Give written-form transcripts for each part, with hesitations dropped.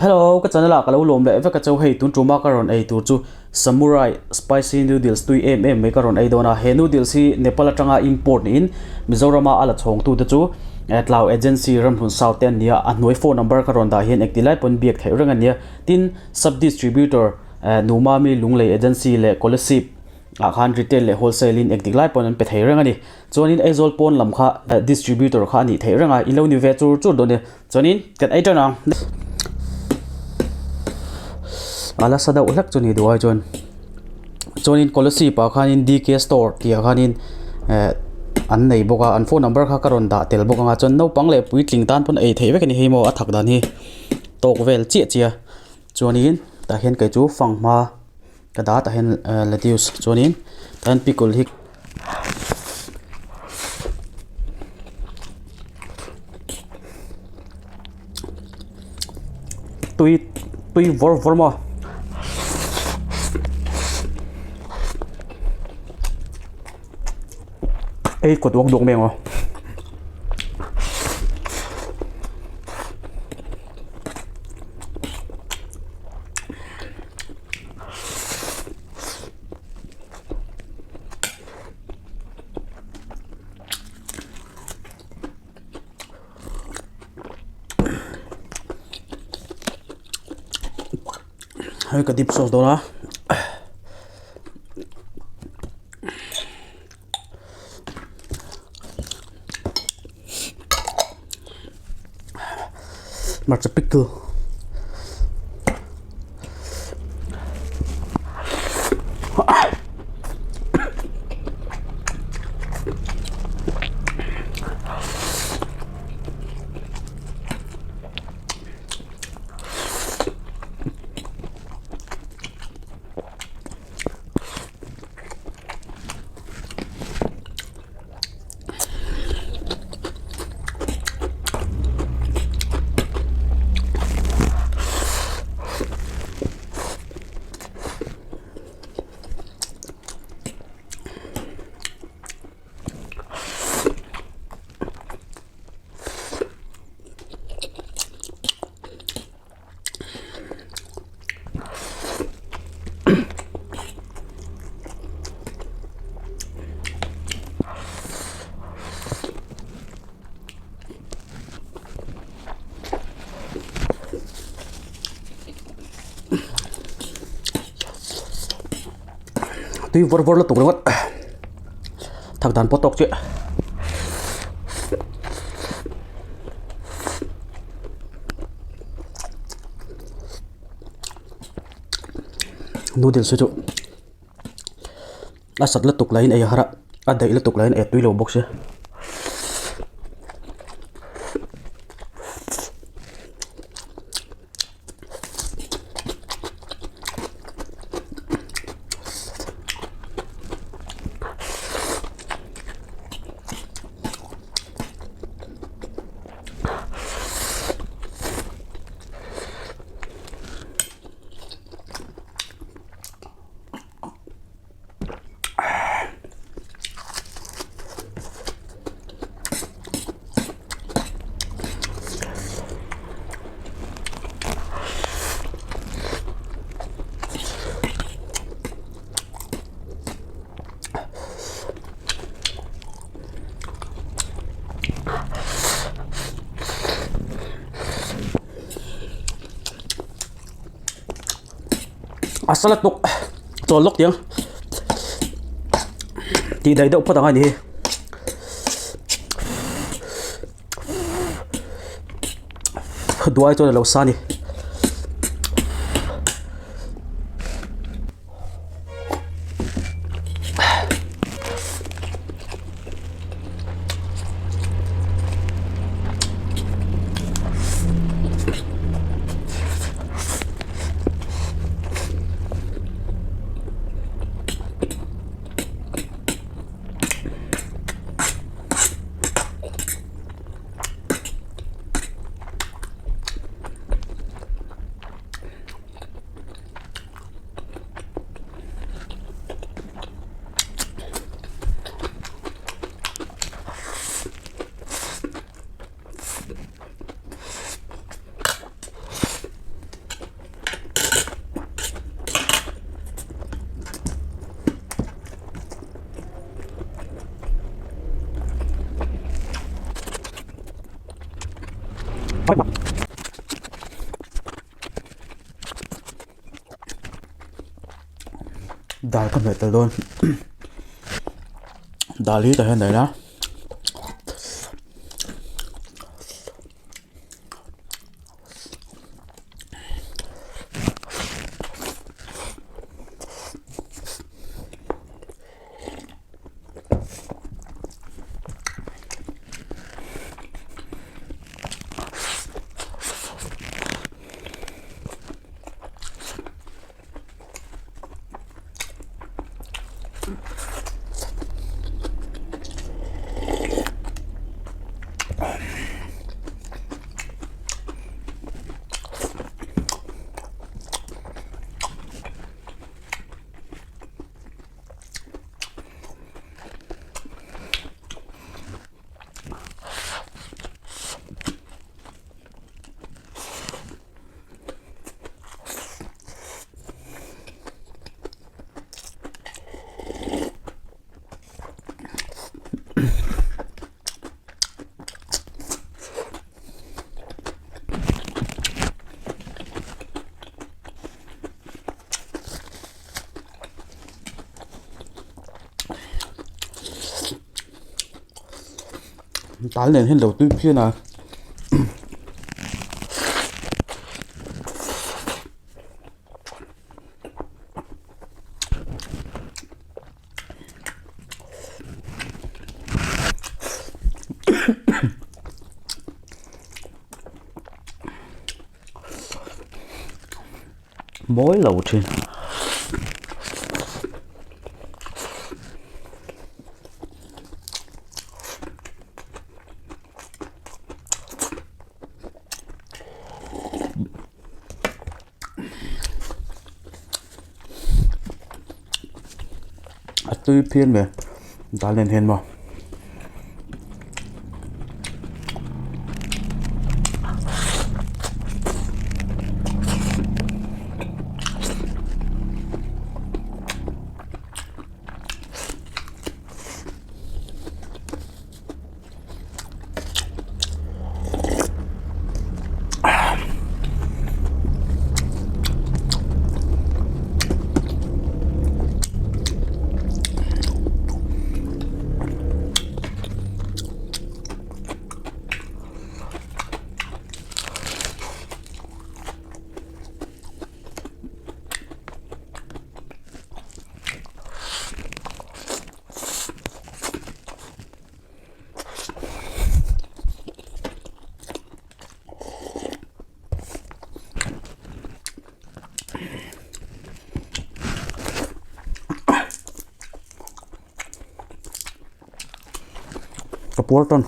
Hello, ka channel ah ka lo lawm leh vek a chau hei tun tuma ka rawn ei tur chu Samurai spicy noodles tui em em mai ka rawn ei dawn a, he noodles hi Nepal atanga import niin Mizorama a la chhawng tu te chu Tlau Agency Ramhlun South te an ni a, a hnuai phone number ka rawn dah hian engti lai pawn biak theih reng a nia, tin sub distributor Numami Lunglei Agency leh Kolasib ah khan retail leh wholesale in engtik lai pawn an pe thei reng a ni, chuanin Aizawl pawn lam kha distributor kha a nih theih reng a, i lo ni ve chur chur dawn e. Chuanin kan ei tan ang. A la sa deuh hlek chu ni duh ai chuan. Chuanin Kolasib ah khanin DK store tih ah khanin eh an nei bawk a an phone number kha ka rawn dah tel bawk ang a chuan naupang leh puitling tan pawn ei theih vek a ni hei maw a thak dan hi tawk vel chiah chiah a. Chuanin tah hian kei chu fanghma ka dah tah hian lettuce chuanin tah hian pickle hi. Tui tui vawr vawr maw ei kawt uak duak mai ang aw. Hei ka dip sauce dawn a. Hmarcha pickle. Tui vawr vawr lutuk ringawt thak dan pawh tawk chiah. Noodles hi chu a sat lutuk laiin ei a har a a daih lutuk laiin ei a tui lo bawk sia. A salad bawk chawl lawk tiang tih daih deuh phawt ang a ni hi. Duai chuan a lo sa a ni. Dal ka hmeh tel dawn dal hi tah hian daih ila. Dal nen hian lo tui phian a. Mawi lo thin. A tui phian ve dal nen hian maw. Ka puar tawn.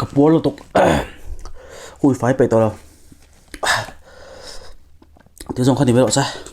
Ka puar lutuk hui fai peih tawh lo ti zawng kha ni mai rawh se.